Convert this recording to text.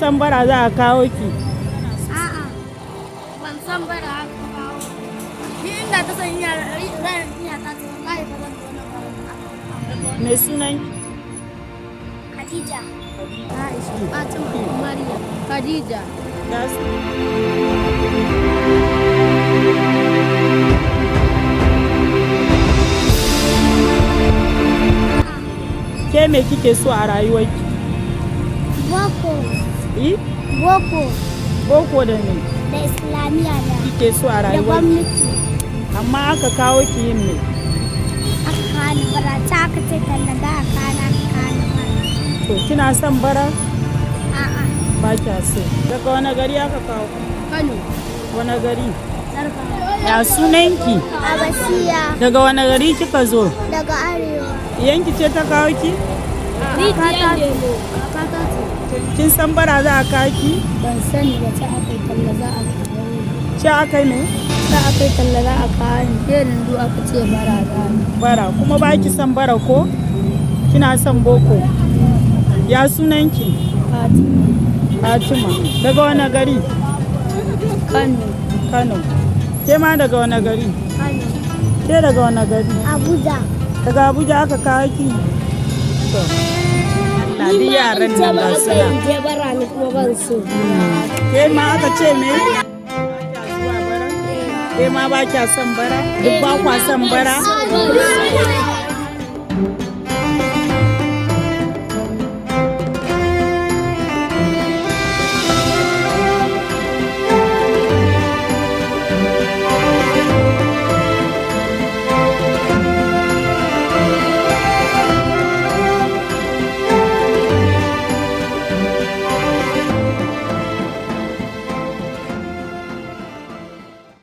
san bara za a kawo ki? A'a, ban san bara aka kawo. Ni inda ta san yara ran iya ta ce wallahi ba zan zo nan ba. Me sunan ki? Khadija. Aisha, Fatima, Maryam, Khadija. Ya su- Ke me kike so a rayuwarki? Boko, Eh? boko Boko da me da Islamiyya da kike so a da rayuwarki? gwamnati. Amma aka kawo ki yin me? Aka kawo ni bara ta aka ce talla da aka kawo ni aka kawo ni bara. To kina son bara? A'a. Ba kya so. Daga wani gari aka kawo? Kano. Wani gari? Ya sunanki? Abasiya Daga wani gari kika zo? daga arewa. Iyanki ce ta kawo ki? Kakata ce. Kakata ce. Kin san bara za a kawo ki? Ban sani ba ta aka yi talla za a kawo ni. Ce aka yi me? Ta aka yi talla za a kawo ni. Sai yanzu aka ce bara za ni. Bara. Kuma ba ki son bara ko? Kina son boko? Ya sunanki? Fatima. Fatima. Daga wani gari? Kano. Kano. Ke ma daga wani gari? Kano. Ke daga wani gari? Abuja. Daga Abuja aka kawo ki? To. Allah duk yaran nan ga su nan. je bara ni kuma ban so. Ke ma aka ce me? Ke ma ba kya son bara? Duk ba kwa son bara?